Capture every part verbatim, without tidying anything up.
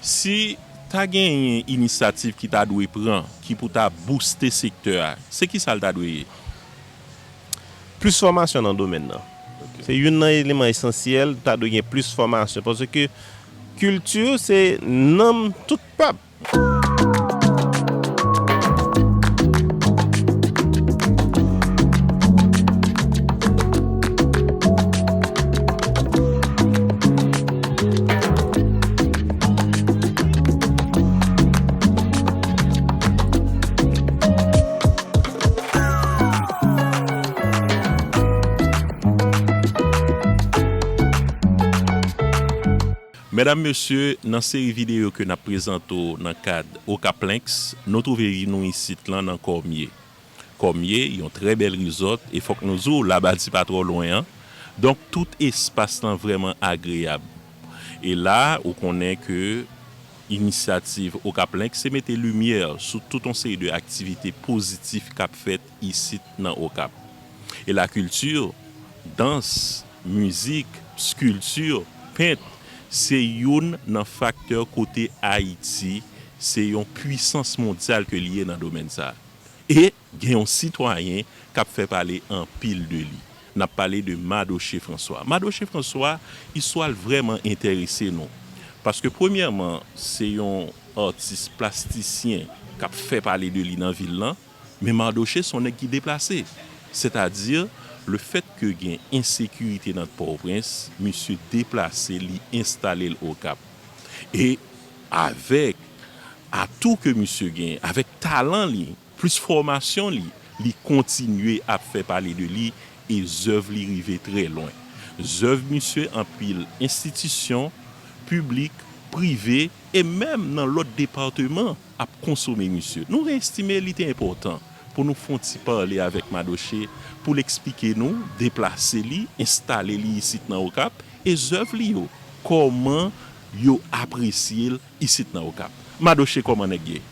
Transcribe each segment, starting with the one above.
Si ta genyen inisyativ ki ta dwe pran, ki pou ta bouste sektè a, se kisa l ta dwe ye? Plis fòmasyon nan domèn nan. Se youn nan eleman esansyèl, ta dwe gen plis fòmasyon. Paske kilti se nanm tout pèp. Medam, mesye, nan seri videyo ke n ap prezante w nan kad Okap Links, nou twouve nou isit lan nan Kòmye. Kòmye, yon trè bèl resort, e fòk nou di w, Labadi pa twò lwen an. Donk, tout espas lan vrèman agreyab. E la, ou konnen ke inisyativ Okap Links se mete limyè sou tout yon seri de aktivite pozitif k ap fèt isit nan Okap. E lakilti, dans, mizik, skilti, pent, se youn nan faktè kote Ayiti se yon pwisans mondyal ke li ye nan domèn sa a. E gen yon sitwayen k ap fè pale anpil de li. N ap pale de Madoche François. Madoche François, istwa l vrèman enterese nou. Paske premyèman, se yon atis plastisyen k ap fè pale de li nan vil lan, men Madoche se yon nèg ki deplase. Sètadi, lefètke gen ensekirite nan Pòtoprens, misye deplase, li enstale l Okap. E avèk atou ke misye gen, avèk talan li, plis fòmasyon li, li kontinye ap fè pale de li e zèv li rive trè lwen. Zèv misye anpil enstitisyon, piblik, prive e menm nan lòt depatman ap konsome misye. Nou estime li te enpòtan pou nou fè yon ti pale avèk Madoche pou l eksplike nou deplase li, enstale li isit nan Okap e zèv li yo, kòman yo apresye l isit nan Okap. Madoche, kòman nèg ye?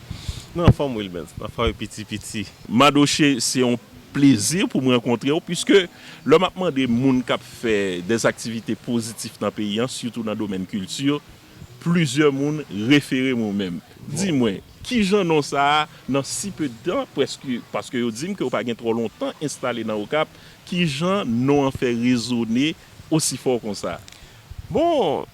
Nan fòm, Wilbens, nan fòm piti piti. Madoche, se yon plezi pou m rankontre w, piske lè m ap mande moun k ap fè dèzaktivite pozitif nan peyi an, sitou nan domèn kilti, plizyè moun refere m ou menm. Di mwen, kijan non sa a, nan si pe de tan, prèske, paske yo di m ke w pa gen twò lontan enstale nan Okap, kijan non an fè rezone osi fò konsa? Bon,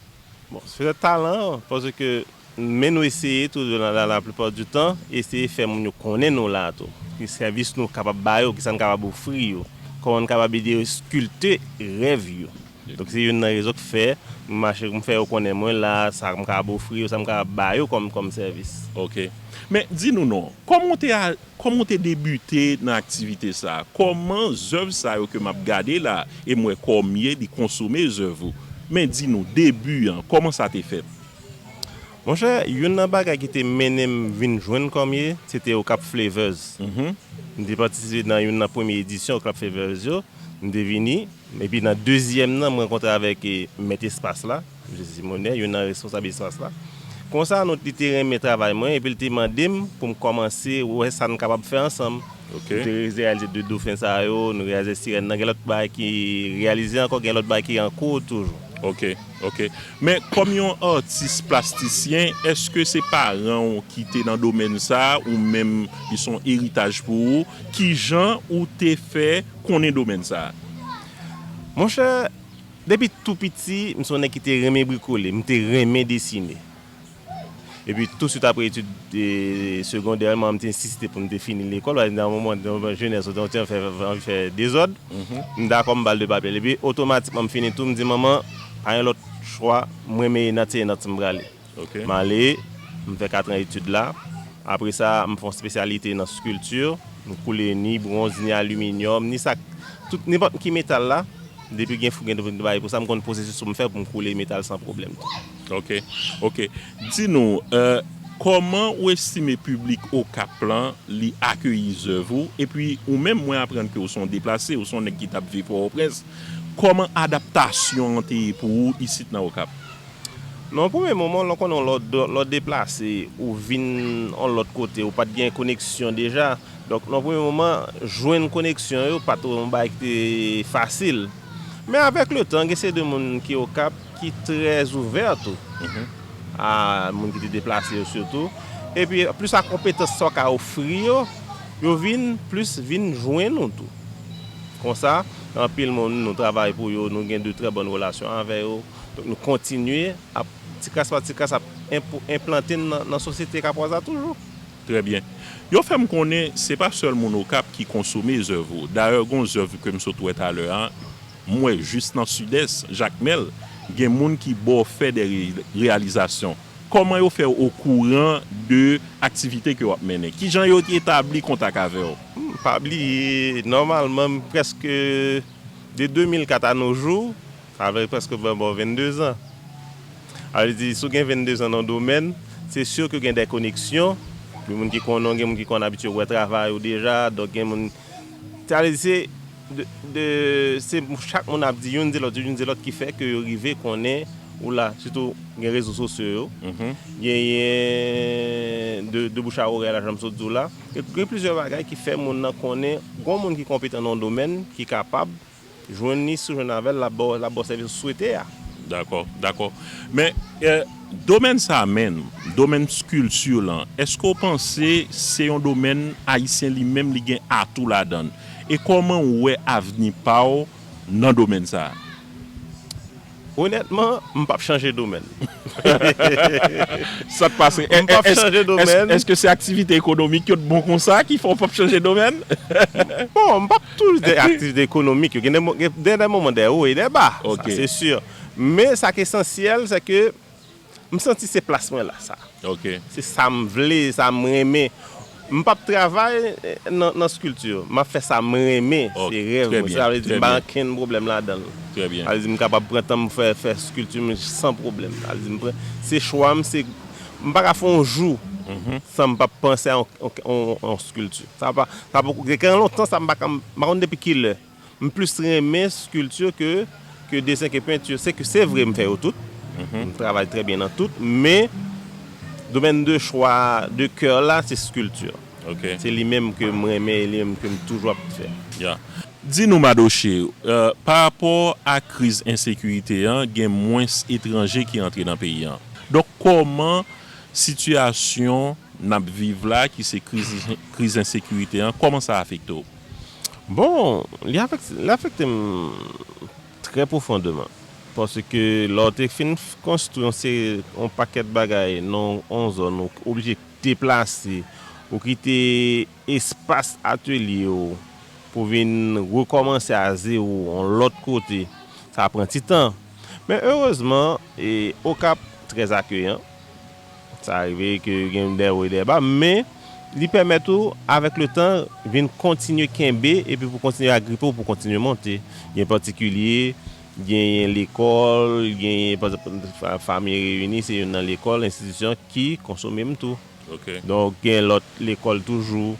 bon, se petèt talan an, paske men nou eseye toujou la, la, la plupart du temps, eseye fè moun yo konnen nou la tou. Ki sèvis nou kapab ba yo, kisa n kapab ofri yo, kòman n kapab ede yo eskilte rèv yo. Donk se youn nan rezon k fè m mache, m fè yo konnen mwen la, sa m kapab ofri yo, sa m kapab ba yo kòm, kòm sèvis. Ok. Men di nou non, kòman w te a, kòman w te debite nan aktivite sa a? Kòman zèv sa yo ke m ap gade la, e m wè Kòmye li konsome zèv ou? Men di nou, debi an, kòman sa te fèt? Monchè, youn nan bagay ki te mennen m vin jwenn Kòmye, se te Okap Flavors. M te patisipe nan youn nan premye edisyon Okap Flavors yo. M te vini, epi nan dezyèm nan, m rankontre avèk, e, mèt espas la, Mesye Simonè, youn nan responsab espas la. Konsa, nou, li te renmen travay mwen, epi l te mande m pou m kòmanse wè sa n kapab fè ansanm. Ok. Nou te reyalize de dofen sa yo, nou reyalize sirèn nan, gen lòt bagay ki reyalize ankò, gen lòt bagay ki an kou toujou. Ok, ok. Men kòm yon atis plastisyen, èske se paran w ki te nan domèn sa a, ou menm li se yon eritaj pou ou? Kijan ou te fè konnen domèn sa a? Monchè, depi tou piti, m se yon nèg ki te renmen brikole, m te renmen desine. Epi touswit apre etid, e, segondè, manman m te ensiste pou m te fini lekòl, paske nan moman, nan moman jenès, ou te anvi fè, anvi fè dezòd, m dakò m ba l de papye l. Epi otomatikman m fini tou, m di manman, pa gen lòt chwa, mwen men e nat se e nat m prale. M ale, m fè katran etid la. Apre sa, m fè yon espesyalite nan skilti, m koule ni bwonz, ni aliminyòm, ni sa, tout, nenpòt ki metal la, depi gen fou, gen bagay pou sa, m konn pwosesis pou m fè pou m koule metal san pwoblèm tou. Ok, ok. Di nou, e, kòman ou estime piblik Okap lan li akeyi zèv ou? Epi ou menm, mwen aprann ke ou se yon deplase, ou se yon nèg ki t ap viv Pòtoprens. Kòman adaptasyon an te ye pou ou isit nan Okap? Nan yon premye moman, lè w konnen lè w, lè w deplase, ou vin yon lòt kote, ou pa t gen koneksyon deja. Donk, nan yon premye moman, jwenn koneksyon yo pa t yon bagay ki te fasil. Men avèk letan, gen seri de moun ki Okap ki trè ouvè tou. a moun ki te deplase yo sitou. Epi plis a konpetans sa w ka ofri yo, yo vin plis vin jwenn ou tou. Konsa, anpil moun nou travay pou yo, nou gen de trè bòn relasyon avè yo. Donk nou kontinye ap, ti kras pa ti kras, ap enpo- enplante n nan, nan sosyete Kapwaz la toujou. Trè byen. Yo fè m konnen se pa sèl moun Okap ki konsome zèv ou. Dayè, gen yon zèv ke m sot wè talè a, m wè jis nan Sidès, Jakmèl, gen moun ki ba w fè de re- reyalizasyon. Kòman yo fè w okouran de aktivite ke w ap mennen? Kijan yo etabli kontak avè w? Hmm, pa bliye, nòmalman, m prèske, de de mil kat a no jou, sa vle prèske bò bò vennde zan. Sa vle di, si w gen vennde zan nan yon domèn, se si ke gen de koneksyon, gen moun ki konnen w, gen moun ki konn abitye wè travay ou deja, donk gen moun, sa vle di, se de, de, se chak moun ap di youn di lòt, youn di lòt ki fè ke yo rive konnen ou la. Sitou gen rezo sosyo yo, genyen de, de bouch a orèy la, jan m sot di w la. Gen, gen plizyè bagay ki fè moun nan konnen gon moun ki konpetan nan yon domèn, ki kapab jwenn li, si w jwenn avè l, l ap ba w, l ap ba w sèvis ou swete a. Dakò, dakò. Men, eh, domèn sa a menm, domèn kilti lan, èske w panse se yon domèn Ayisyen li menm li gen atou ladan l? E kòman w wè avni pa w nan domèn sa a? Onètman, m p ap chanje domèn. Sa k pase? M p ap chanje domèn. Èske se aktivite ekonomik yo t bon konsa ki fè w p ap chanje domèn? Bon, m p ap toujou di aktivite ekonomik yo. Gen de, de, de moman de wo e de ba. Sa se si. Men sa k esansyèl, se ke m santi se plas mwen la, sa. Se sa m vle, sa m renmen. M p ap travay nan, nan skilti. M ap fè sa m renmen. Se rèv mwen. Sa vle di m pa gen okenn pwoblèm ladan l. Sa vle di m kapab pran tan m fè, fè skilti m san pwoblèm. Sa vle di m pran, se chwa m, se, m pa ka fè yon jou san m pa panse a yon, yon, yon, yon skilti. Sa pa, sa poko, depi lontan sa m pa ka, m pa konn depi kilè. M plis renmen skilti ke, ke desen, ke penti. Se ke se vre m fè yo tout. M travay trè byen nan tout, men domèn de chwa, de kè la, se skilti. Se li menm ke m renmen e li menm ke m toujou ap fè. Di nou, Madoche, pa rapò a kriz ensekirite an, gen mwens etranje ki rantre nan peyi an. Donk, kòman sitiyasyon n ap viv la, ki se kriz, kriz ensekirite an, kòman sa afekte w? Bon, li afekte, li afekte m trè pwofondman. Paske lè w te fin konstwi yon seri, yon pakèt bagay nan yon zòn, ou oblije deplase, ou kite espas atelye w pou vin rekòmanse a zewo yon lòt kote, sa pran ti tan. Men erezman, e, Okap trè akeyan. Sa rive ke gen de wo e de ba, men li pèmèt ou, avèk le tan, vin kontinye kenbe epi pou kontinye agripe ou pou kontinye monte. Gen patikilye, genyen lekòl, genyen, pa egzanp, Fa- Fanmi Reyini, se youn nan lekòl, enstitisyon ki konsome m tou. Donk, gen lòt lekòl toujou,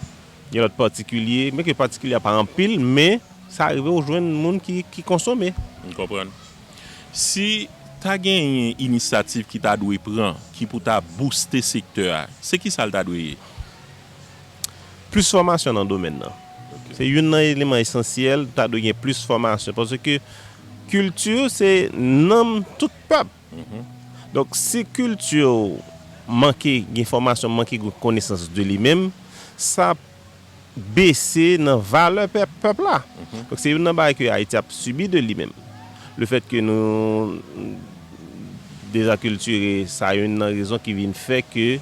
gen lòt patikilye, men ke patikilye a pa anpil, men sa rive ou jwenn moun ki, ki konsome. M konprann. Si ta genyen inisyativ ki ta dwe pran, ki pou ta bouste sektè a, se ki sa l ta dwe ye? Plis fòmasyon nan domèn nan. Se youn nan eleman esansyèl, ta dwe gen plis fòmasyon. Paske kilti se nanm tout pèp. Donk, si kilti manke gen fòmasyon, manke gen konesans de li menm, sa bese nan valè pèp, pèp la. Donk, se youn nan bagay ke Ayiti ap sibi de li menm. Lefètke nou dezakiltire, sa youn nan rezon ki vin fè ke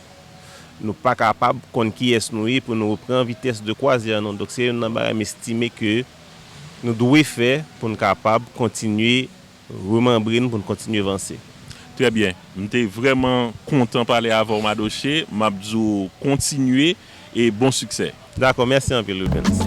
nou pa kapab konn kiyès nou ye pou nou repran vitès de kwazyè nou. Donk, se youn nan bagay m estime ke nou dwe fè pou n kapab kontinye remanbre n, pou n kontinye vanse. Trè byen. M te vrèman kontan pale avè w, Madoche. M ap di w kontinye e bon siksè. Dakò, mèsi anpil, Rubens.